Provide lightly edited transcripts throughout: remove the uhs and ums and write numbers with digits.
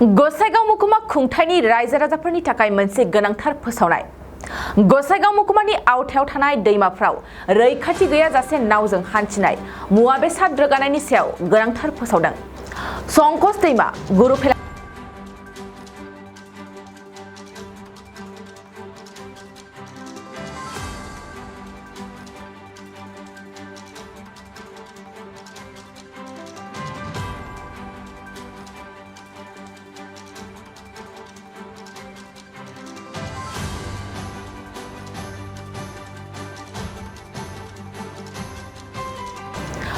गसाइगाव महकुमा खुंथायनि रायजो राजाफोरनि थाखाय मोनसे गोनांथार फोसावनाय। गसाइगाव महकुमानि आवथायाव थानाय दैमाफ्राव रैखाथि गैयाजासे नावजों हान्थिनाय मुवा बेसाद रोगानायनि सायाव गोनांथार फोसावदों। संकस दैमा गुरुफेला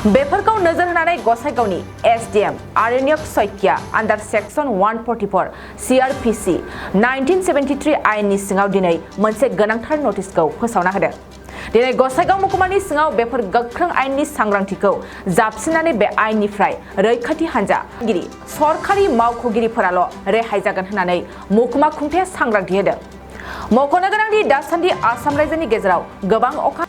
बेफोरखौ नोजोर होनानै गसाइगावनि एसडीएम आरण्यक सैकिया आन्डार सेक्सन 144 सीआरपीसी 1973 आयेननि सिङाव दिनै मोनसे गोनांथार नटिसखौ फोसावना होदों। दिनै गसाइगाव महकुमानि सिङाव बेफोर गोख्रों आयेननि सांग्रांथिखौ जाबसिननानै बे आयेननिफ्राय रैखाथि हान्जा सरकारि मावख'गिरिफोराल' रेहाय जागोन होननानै महकुमा खुंथाया सांग्रांथि होदों। मख'नो गोनांदि दासान्दि आसाम रायजोनि गेजेराव गोबां अखा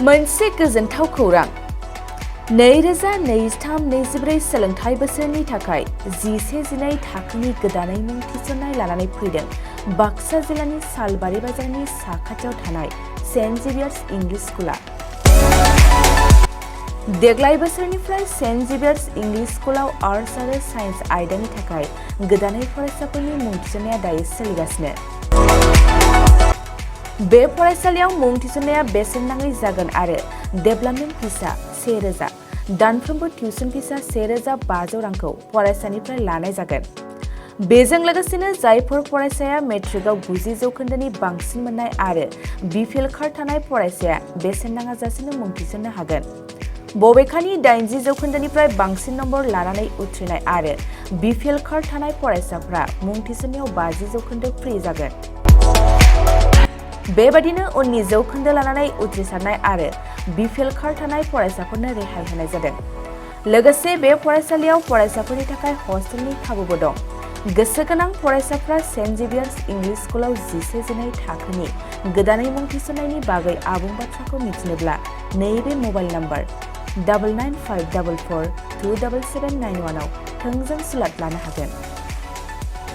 मोनसे गोजोनथाव खौरां। 2023-24 सोलोंथाइ बोसोरनि थाखाय 11-12 थाखोनि गोदानै मुं थिसननाय लानानै फैदों बाक्सा जिल्लानि सालबारि बाजारनि साखाथियाव थानाय सेन्ट जेभियार्स इंलिश स्कुला। देग्लाय बोसोरनिफ्राय सेन्ट जेभियार्स इंलिश स्कुलाव आर्ट्स आरो साइन्स आयदानि थाखाय गोदानै फरायसाफोरनि मुं थिसननाया दायो सोलिगासिनो। बे फरायसालियाव मुं थिसननाया बेसेन नाङै जागोन आरो डेभेलपमेन्ट फिसा 1000, दानफ्रोमबो टिउसन फिसा 1500 रांखौ फरायसानिफ्राय लानाय जागोन। बेजों लोगोसेनो जायफोर फरायसाया मेट्रिकआव 90 जौखोन्दोनि बांसिन मोननाय आरो बिपिएल कार्ड थानाय फरायसाया बेसेन नाङाजासेनो मुं थिसननो हागोन। बबेखानि 80 जौखोन्दोनिफ्राय बांसिन नम्बर लानानै उथ्रिनाय आरो बिपिएल कार्ड थानाय फरायसाफ्रा मुं थिसननायाव 50 जौखोन्दो फ्रि जागोन। बेबादिनो उननि जौखोन्दो लानानै उथ्रिसारनाय आरो बिपिएल कार्ड थानाय फरायसाफोरनो रेहाय होनाय जादों। लोगोसे बे फरायसालियाव फरायसाफोरनि थाखाय हस्टेलनि खाबुबो दं। गोसो गोनां फरायसाफ्रा सेन्ट जेभियार्स इंलिश स्कुलाव 11-12 थाखोनि गोदानै मुं थिसननायनि बागै आबुं बाथ्राखौ मिथिनोब्ला नैबे मबाइल नम्बर 9954427791 आव थोंजों स्लट लानो हागोन।